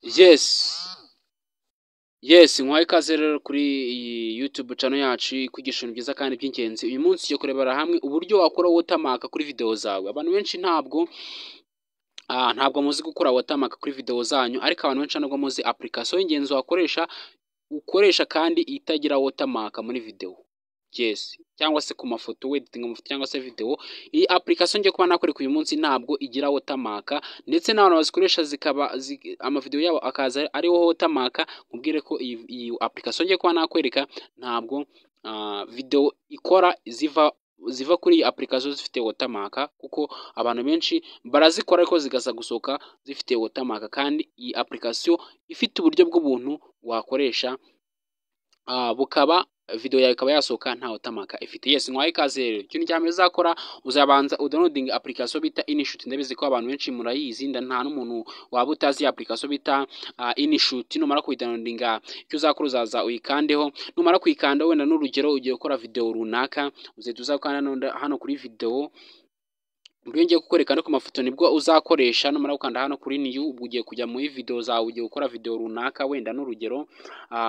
Yes, nkuhaye ikaze rero kuri iyi YouTube channel yacu ikwigisha ibintu byiza kandi by'ingenzi. Uyu munsi tugiye kurebera hamwe uburyo wakora watermark kuri video zawe. Abantu benshi ntabwo muzi gukora watermark kuri video zanyu, ariko abantu benshi ntabwo muzi application y'ingenzi wakoresha ukoresha kandi itagira watermark muri video. Yes, cyangwa se ku mafoto, weditinga amafoto cyangwa se video. Iyi application ngiye kuba nakwereka uyu munsi ntabwo igira watermark, ndetse n'abantu bazikoresha zikaba amavideo yabo akaza ariho watermark. Nkubwire ko iyi application ngiye kuba nakwereka ntabwo video ikora ziva kuri iyi application zifite watermark, kuko abantu benshi barazikora ariko zigaza gusohoka zifite watermark, kandi iyi application ifite uburyo bw'ubuntu wakoresha bukaba video yawe ikaba yasohoka nta watermark ifite. Yes, nkuhaye ikaze rero. Ikintu cya mbere uzakora, uzabanza udownloading application bita InShot. Ndabizi ko abantu benshi murayizi, nda nta n'umuntu waba utazi iyi application bita InShot. Numara kuyidownloadinga, icyo uzakora uzaza uyikandeho. Numara kuyikanda, wenda n'urugero ugiye gukora video runaka, uzahita uza gukanda hano kuri video. Uburyo ngiye kukwereka no ku mafoto nibwo uzakoresha. Numara gukanda hano kuri new, ubwo ugiye kujya muri video zawe, ugiye gukora video runaka. Wenda n'urugero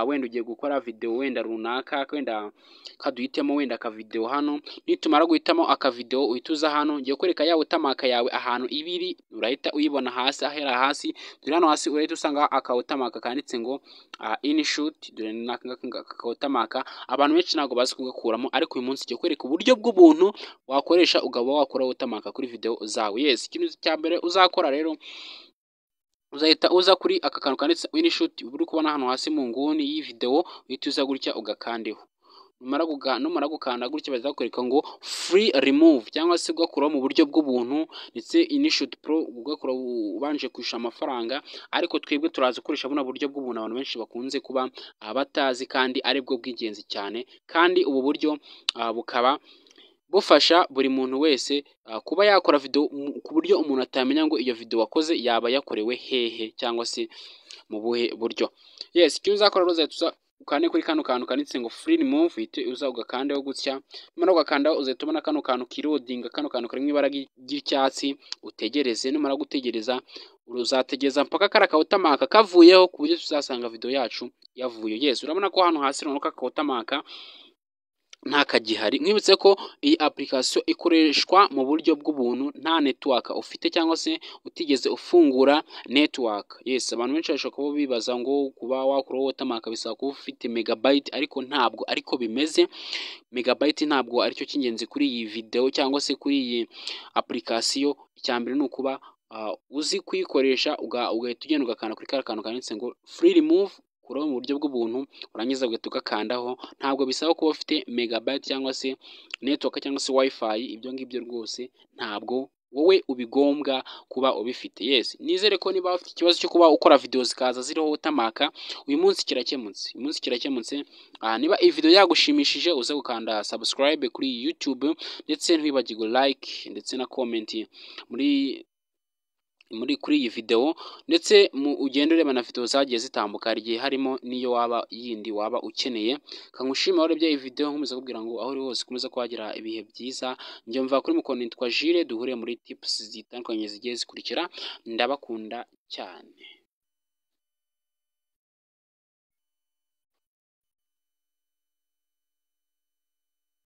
wenda ugiye gukora video wenda runaka, wenda kaduhitemo wenda aka video hano. Nitumara guhitamo aka video, uhita uza hano, ngiye kwereka ya watermark yawe ahantu ibiri, urahita uyibona hasi, ahera hasi. Dore hano hasi urahita usanga aka watermark kanditse ngo InShot. Dore aka watermark, abantu benshi ntabwo bazi kugakuramo, ariko uyu munsi ngiye kwereka uburyo bw'ubuntu wakoresha ukaba wakora watermark kuri video zawe. Yes, ikintu cya mbere uzakora rero, uzahita uza kuri aka kantu kanditse InShot uri kubona hano hasi mu nguni y'iyi video, uhita uza gutya ugakandeho. Numara gukanda gutya, bazakwereka ngo free remove, cyangwa se ugakuraho mu buryo bw'ubuntu, ndetse InShot Pro ugakora ubanje kwishyura amafaranga, ariko twebwe turaza gukoresha buno buryo bw'ubuntu abantu benshi bakunze kuba batazi kandi aribwo bw'ingenzi cyane. Kandi ubu buryo bukaba bufasha buri muntu wese kuba yakora video ku buryo umuntu atamenya ngo iyo video wakoze yaba yakorewe hehe cyangwa se mu buhe buryo. Yes, icyo uzakora rero, uzahita uza ukande kuri kano kantu kanditse ngo free remove, uhite uza ugakandeho gutya. Numara ugakandaho, uzahita ubona kano kantu kiloadinga, kano kantu kari mu ibara ry'icyatsi, utegereze. Numara gutegereza, uzategereza mpaka kariya ka watermark kavuyeho, ku buryo tuzasanga video yacu yavuye. Yes, urabona ko hano hasi noneho ka watermark nta kagihari. Nkwibutse ko iyi application ikoreshwa mu buryo bw'ubuntu nta network ufite cyangwa se utigeze ufungura network. Yes, abantu benshi bashobora kuba bibaza ngo kuba wakuraho watermark bisaba kuba ufite megabyte, ariko ntabwo ariko bimeze. Megabyte ntabwo aricyo cy'ingenzi kuri iyi video cyangwa se kuri iyi application. Icya mbere ni ukuba uzi kuyikoresha, ugahita ugenda ugakanda kuri kariya kantu kanditse ngo free remove, kuraho mu buryo bw'ubuntu, urangiza ugahita ugakandaho. Ntabwo bisaba kuba ufite megabyte cyangwa se network cyangwa se WiFi, ibyo ngibyo rwose ntabwo wowe ubigombwa kuba ubifite. Yes, nizere ko niba ufite ikibazo cyo kuba ukora video zikaza ziriho watermark, uyu munsi kirakemutse, uyu munsi kirakemutse. Niba iyi video yagushimishije, uze gukanda subscribe kuri YouTube, ndetse ntiwibagirwe like ndetse na comment muri kuri iyi video, ndetse ugende ureba na video zagiye zitambuka, hari igihe harimo n'iyo waba yindi waba ukeneye. Kangushima warebye iyi video, nkomeza kubwira ngo aho uri hose ukomeza kuhagira ibihe byiza. Njye mva kuri mukoni, nitwa Jire, duhure muri tips zitandukanye zigiye zikurikira. Ndabakunda cyane.